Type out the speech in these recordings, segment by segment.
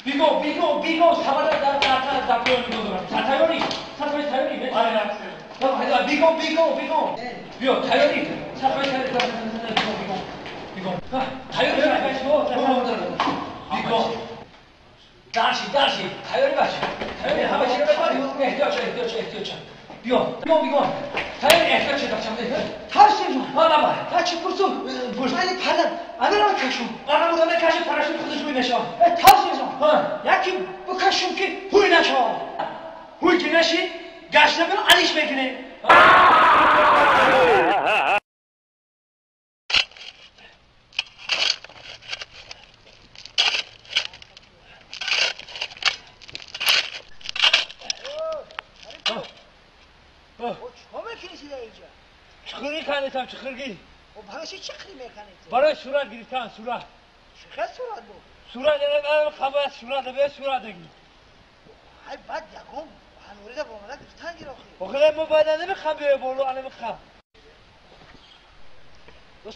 Бигом, бигом, бигом, сабада дар дар дар пиёни гузорам. Тайёрӣ? Сафари тайёрӣ? Бигом, бигом, бигом. Биё, тайёрӣ? Сафари тайёрӣ. Бигом, бигом. Бигом. Тайёрӣ? Бигом. Дальше, дальше. Тайёрӣ бача. Тайёрӣ, ҳама чиро бихоҳӣ? Эҳтиёҷ, эҳтиёҷ, эҳтиёҷ. Биё, бигом, бигом. Тайёрӣ, эҳтиёҷ бачам. Тарсижон. Ҳа, наба. Чӣ пурсу? Пурс. Мани палан. Анара кашум. Ана буда мекаши парашют худаш ҳуй нашав. Тарсижон. Ҳа. Яки бикашум ки ҳуй нашав. Ҳуй ки наши, гашта бин алиш мекунӣ. Чиқирги канитам, чиқирги. Барои чӣ чиқирги меканед? Барои сурат гирифтан, сурат. Чӣ сурат буд? Сурат хабар сурат бе сурат гир. Ай бад ягон ҳанурида бомада гирифтан гир охи. Охи мо баъд намехам биё боло, ана мехам.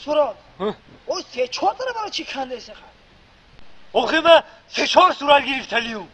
Сурат. О се чор тара барои чӣ кандеси ха? Охи ма се чор сурат гирифталиюм.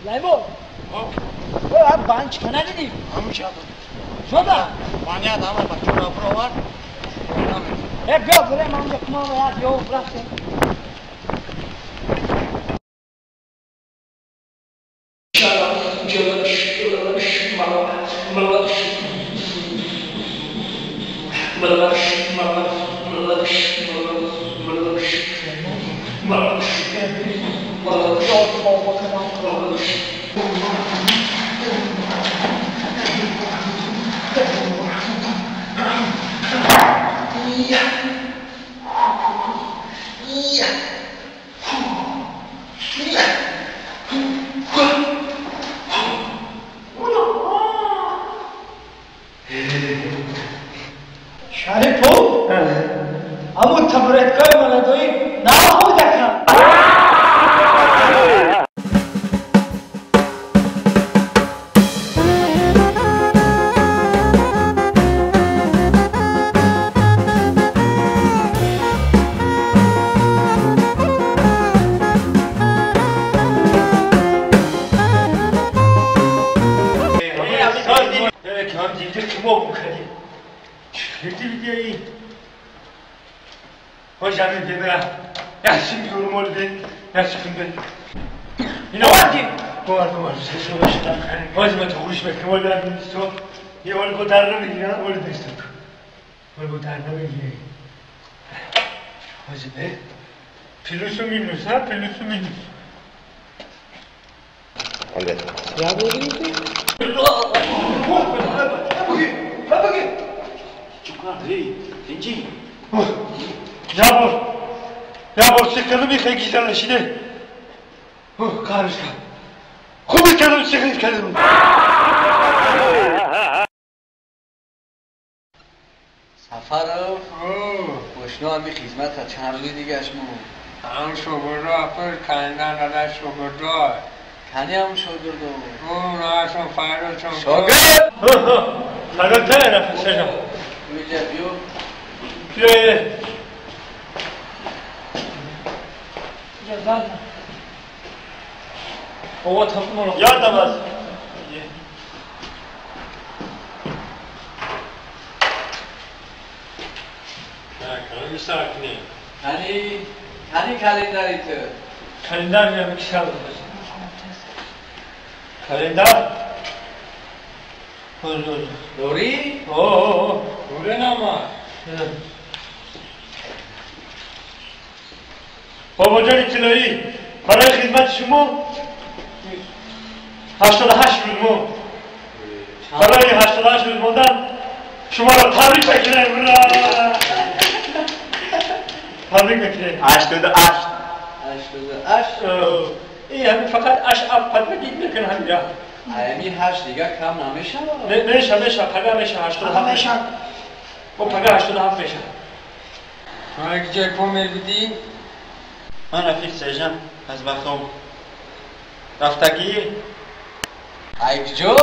Лаймо. О, банч кана дидӣ? Шода? Баня дама бачура провар. Э, биё, бурем ҳамҷа кумама як ё рафтем. Шарипов, аму табуреткаи маладои набудака. Плюсу минус, а? Плюсу минус. Я бор сиқилми хегизанашиде. Қаришка. Хуби кардам сиқил кардам. Сафаров, ошно ҳами хизмат чанд рӯзи дигаш мо. Ам шогирдо апир кандан ада шогирдо. Кани ам шогирдо? О, наашон файрочон. Шогирд! Файрот та рафт. Миҷа биё. Биё. Ова тамом. Ёдам аст. سر کنیم. تنی کلندری تو. کلندر میرم که شب باشه. کلندر. دوری؟ اوه دوره نما. بابا جان اطلاعی برای خدمت شما 88 روز مون. برای 88 روز موندن شما را تبریک میکنم. تبریک میکنم. 88 88. این همین فقط اش اپ پدرگی میکنه همینجا. همین 8 دیگه کم نمیشه؟ نمیشه میشه پگه میشه 87 میشه. با پگه 87 میشه. شما یک جای پومیر بودی؟ من رفیق سرژان از بخوام رفتگی ایک جو؟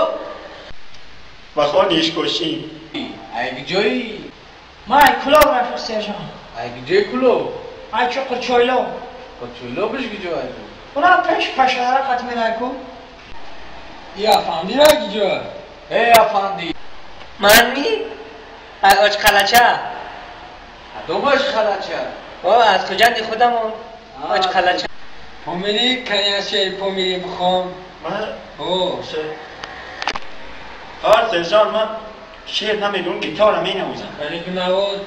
بخوان ایشکوشی ایک جایی؟ من ای کلاب رفیق سرژان. ایک جای کلاب؟ ای چه قرچویلو. قرچویلو بش کجا ایکو؟ اونا پیش پشهره قطمی ایکو. ای افندی را کجا؟ ای افندی من می؟ ای آج خلچه. کدوم آج خلچه؟ آه از خجند خودمون آج خلچه. پومیری کنیاسه پومیری بخوام. من؟ اوه آه سرژان من شعر نمیدونم گیتار هم اینوزم. ولی بنواز.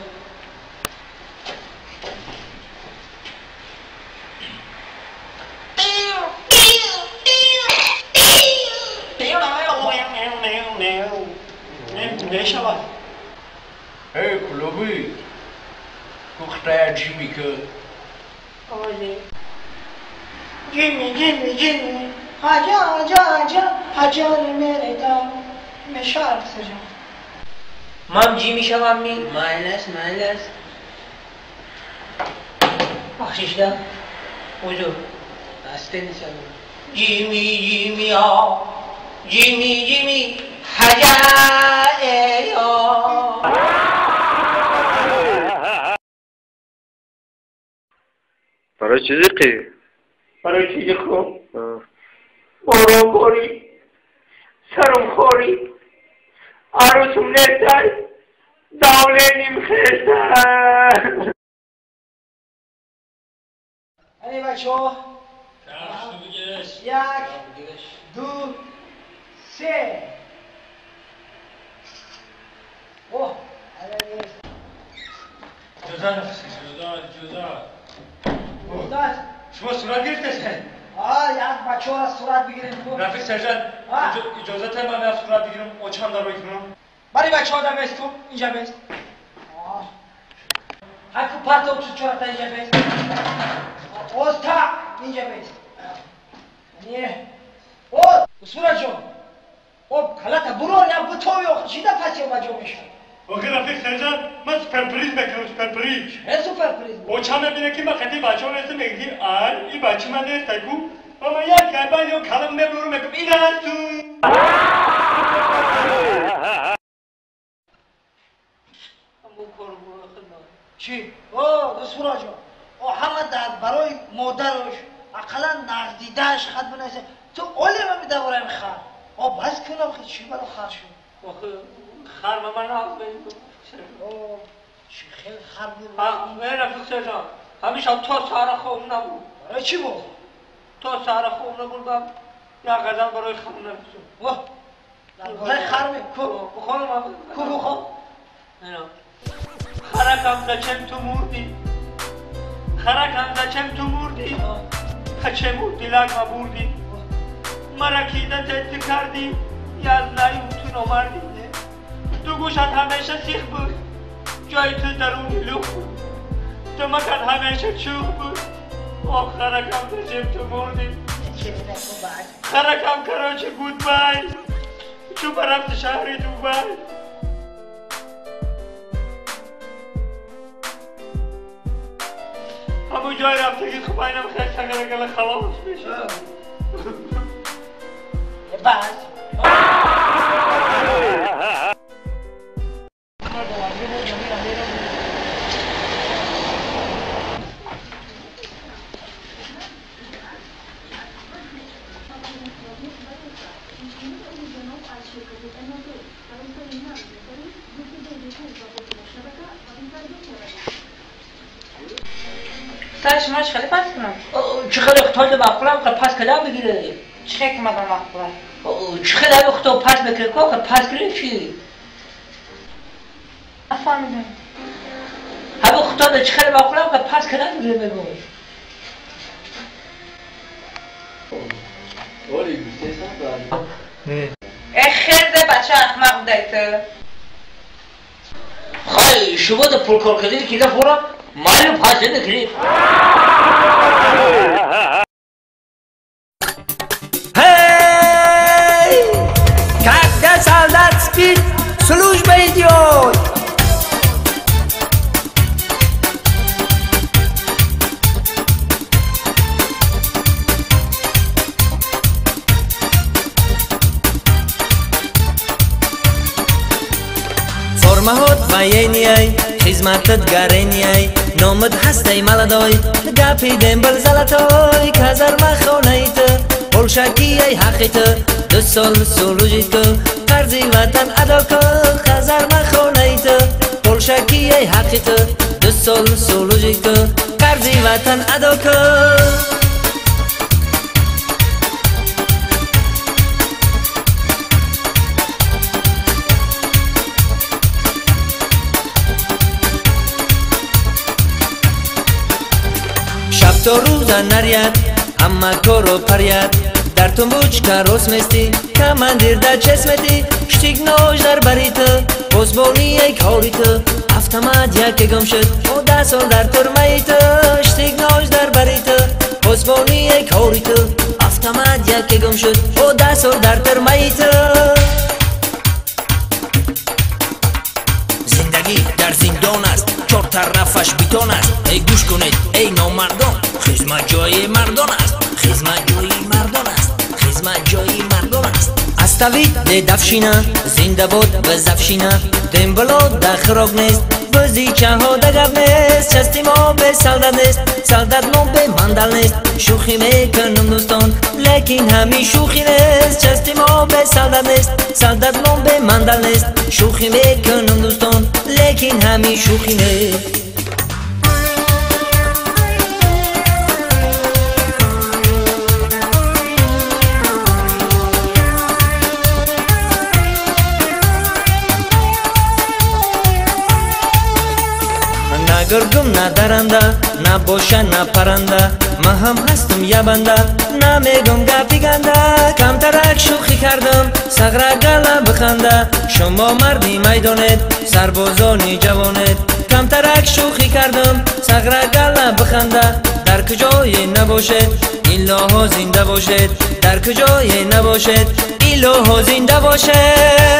نمیشود. ای کلوبی گفته جیمی که آله جیمی جیمی جیمی آجا آجا آجا آجا میره تا مشار سجا. مام جیمی شوم می مایلس مایلس بخشش دا حضور هسته نیستم. جیمی جیمی آ جیمی جیمی حجا ای آ. برای چیزی قی؟ برای چیزی خوب؟ باران باری سرم خوری عروسم نیستای دوله نیم خیستای. ای بچه ها 1 2 3. اوه جزا جزا جزا. شما صورت گرفته؟ آه یک بچه ها را صورت بگیریم. رفیق سرژان اجازه تا من صورت بگیرم او چند دار بگیرم؟ برای بچه ها در بست تو اینجا بست. هر کو پرت تو چهار تا اینجا بست. اوستا اینجا بست. نه او صورت جون او کلاتا برو یا بتو یا چی دا پسی بچه میشه. آخه رفیق سرژان من سپرپریز میکنم سپرپریز. چه سپرپریز؟ او چند میبینه که من خیلی بچه ها رسه میگی آر این بچه من نیست کو و من یک بعد یا کلم میبرم میگم این هست تو. چی؟ او دستورا جان او همه در برای مادرش اقلا نزدیدهش خط بنویسه تو اولی من میدوارم خر. او بس کنم خیلی چی برای خر شد؟ آخه خر من نه. چی خیلی خر بود. نه رفیق سرجان همیشه تا سر خوب نبود. برای چی بود؟ تا سر خوب نبود من یک قدم برای خر نمیشم. واه برای خر می کو بخورم کو بخور. خرکم زچم تو مردی خرکم زچم تو مردی خچه مردی لگ مبردی مرا کیده تتی کردی یزنایی تو نمردی تو گوشت همیشه سیخ بود جای تو درونی لخ بود تو مکن همیشه چوخ بود. آه خرکم زچم تو مردی خرکم کراچی گود بای چون برفت شهر دوبای. همون جای رفته که خب اینم خیلی سنگره خلاص میشه. بس Хитай шумо чӣ хеле пас кунам? Чӣ хеле хитои маъқулам ка пас кадам бигире? Чӣ хеле ки мадам маъқула? Чӣ хеле ҳами хито пас мекунем ко пас кунем чӣ? Нафаҳмидам. Ҳами хито чӣ хеле маъқулам ка пас кадам бигире мегӯм. Оли гуфтесам Не. Э хеле бача ахмақ будай ту. Хай, шумо да пул кор кардед ки нафора маълум пас намекунед. Эй! Когда солдат спит, служба идет! Формаҳот военный, хизматат гаренный, номат ҳастай молодой, гапи дембел золотой, казармахонаи ту, полшакияй ҳаққи ту, ду сол служить ку, қарзи ватан адо ку, казармахонаи ту, полшакияй ҳаққи ту, ду сол служить ку, қарзи ватан адо ку. То рӯза наряд, ҳама корро паряд, дар тумбучка рост местӣ, командир дар чес метӣ, штик нож дар бари ту, посбонияй кори ту, автомат яке гум шуд, о 10 сол дар турмаи ту, штик нож дар бари ту, посбонияй кори ту, автомат яке гум шуд, о 10 сол дар турмаи ту. Зиндагӣ дар зиндон аст, чор тарафаш битон аст, эй гӯш кунед, эй номардон, хизмат ҷои мардон аст, хизмат ҷои мардон аст, хизмат ҷои мардон аст. Оставить дедовщина, зинда бод безавщина, дембело да хӯрок нест, бозичаҳо да гап нест, части мо бе солдат нест, солдат мо бе мандал нест, шӯхӣ мекунам дӯстон, лекин ҳамин шӯхӣ нест, части мо бе солдат нест, солдат мо бе мандал нест, шӯхӣ мекунам дӯстон, лекин ҳамин шӯхӣ нест. На гургум, на даранда, на боша, на паранда, ман ҳам ҳастум ябанда, намегум гапи ганда, камтарак шӯхӣ кардам, сағра гала биханда, шумо марди майдонед, сарбозони ҷавонед, камтарак шӯхӣ кардам, сағра гала биханда, дар куҷое набошед, илоҳо зинда бошед, дар куҷое набошед, илоҳо зинда бошед.